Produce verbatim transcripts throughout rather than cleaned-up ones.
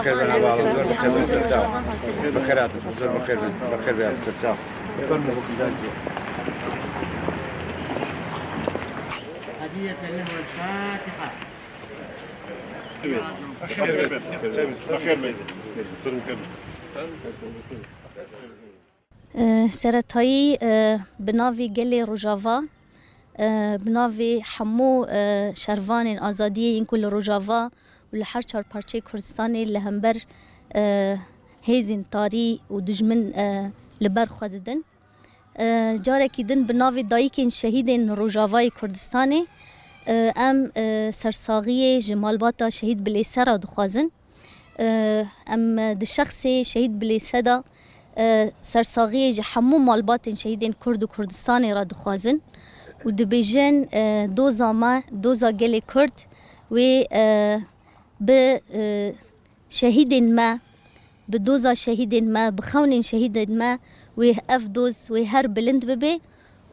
Bixêr bin, hevalno, zor bixêr bin, ser çav. Bixêr hatin, zor bixêr bin, bixêr bin, ser çav. E, seretayî, e, bi navê gelê Rojava, e, bi navê hemû, e, şervanên azadiyê yên ku li Rojava û li her çar parçeyê Kurdistanê li hember, e, hêzên tarî û dijmin, e, li ber xwe didin. E, carekî din bi navê dayikên şehîdên Rojavayê Kurdistanê, e, em, e, sersaxiyê ji malbata şehîd Bilêse re dixwazin. E, em di şexsê şehîd Bilêse de, e, sersaxiyê ji hemû malbatên şehîdên Kurd û Kurdistanê re dixwazin û dibêjin, e, doza me, doza gelê Kurd wê, e, bi, e, şehîdên me, bi doza şehîdên me, bi xewnên şehîdên me wê ev doz wê her bilind bibe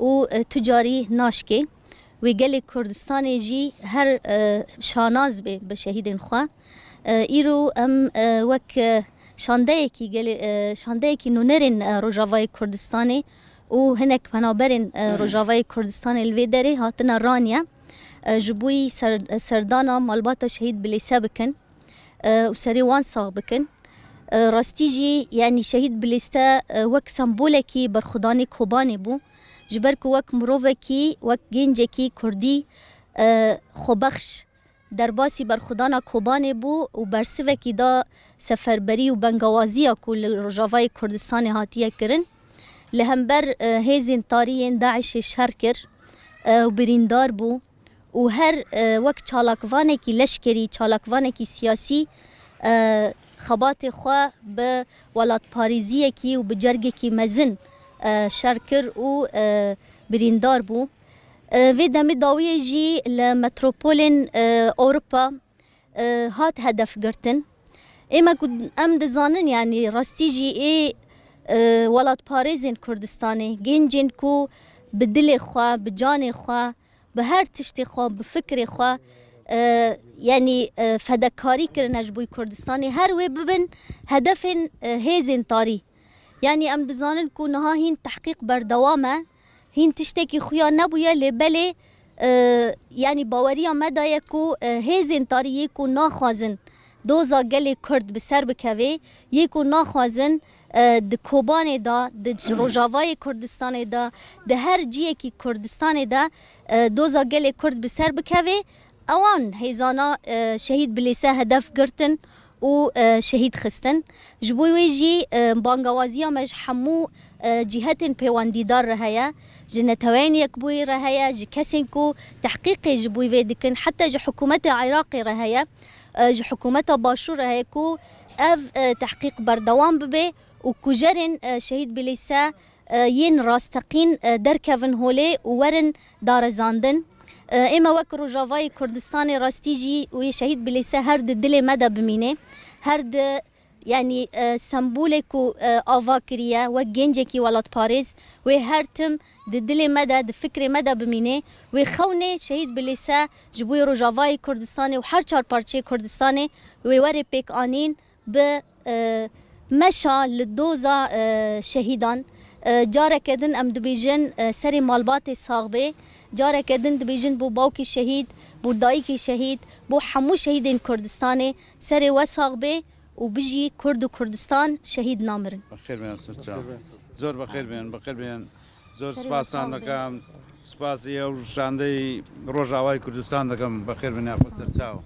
û, e, tu carî naşkê. Wê gelê Kurdistanê jî her, e, şanaz be bi şehîdên xwe. E, îro em, e, wek, e, şandeyekî gelê, e, şandeyekî nûnerên, e, Rojavayê Kurdistanê û hinek penaberên, e, Rojavayê Kurdistanê li vê derê hatine raniye, e, ji bo yî ser-, serdana malbata şehîd Bilêse bikin, e, û serê wan sax bikin. E, rastî jî, yanî şehîd Bilêse, e, wek sembolekî berxwedanê Kobanê bû. Ji ber ku wek mirovekî, wek gencekî kurdî, e, xwebexş derbasî berxwedana Kobanê bû û bersivekî da seferberî û bengawaziya ku li Rojavayê Kurdistanê hatiye kirin. Li hember, e, hêzên tarî yên DAIŞê şer kir, e, û birîndar bû. û her, e, wek çalakvanekî leşkerî, çalakvanekî siyasî, e, xebatê xwe bi welatparêziyekî û bi cergekî mezin, e, şer kir û, e, birîndar bû. E, vê demê dawiyê jî li metropolên, e, Ewropa, e, hat hedef girtin. Ême ku em dizanin, yanî rastî jî ê, e, welatparêzên Kurdistanê, gencên ku bi dilê xwe, bi canê xwe, bi her tiştê xwe, bi fikrê xwe, e, yanî, e, fedekarî kirine ji bo Kurdistanê, her wê bibin hedefên, e, hêzên tarî. Yanî em dizanin ku niha hîn tehqîq berdewam e, hîn tiştekî xuya nebûye, lê belê, e, yanî baweriya me de ye ku, e, hêzên tarî yê ku naxwazin doza gelê Kurd bi ser bikeve, yê ku naxwazin, e, di Kobanê de, di Rojavayê Kurdistanê de, di her ciyekî Kurdistanê de, e, doza gelê Kurd bi ser bikeve, ewan hêzana, e, şehîd Bilêse hedef girtin û, e, şehîd xistin. Ji bo wê jî, e, bangawaziya me ji hemû, e, cîhetên pêwendîdar re heye, ji Neteweyên Yekbûyî re heye, ji kesên ku tehqîqê ji bo wê dikin, heta ji hikûmeta Iraqê re heye, e, ji hikûmeta Başûr re heye ku ev, e, tehqîq berdewam bibe û kujerên, e, şehîd Bilêse, e, yên rasteqîn, e, derkevin holê û werin darezandin. E, ême wek Rojavayê Kurdistanê rastî jî wê şehîd Bilêse her di dilê me de bimîne, her di, yanî, e, sembolê ku, e, ava kiriye wek gencekî welatparêz, wê her tim di dilê me de, di fikrê me de bimîne. Wê xewnê şehîd Bilêse ji bo Rojavayê Kurdistanê û her çar parçeyê Kurdistanê wê were pêk anîn. Bi, e, meşa li doza, e, şehîdan, e, careke din em dibêjin, e, serê malbatê sax bê. Careke din dibêjin bo bawkê şehîd, bo dayikê şehîd, bo hemû şehîdên Kurdistanê serê we sax bê û bijî Kurd û Kurdistan şehîd namirin. Bixêr bêyan, ser çav. Zor bixêr bêyan, bixêr bêyan. Zor spastan dikim. Spasî ew şandeyî Rojavayê Kurdistan dikim. Bixêr bêne, xwe ser çav.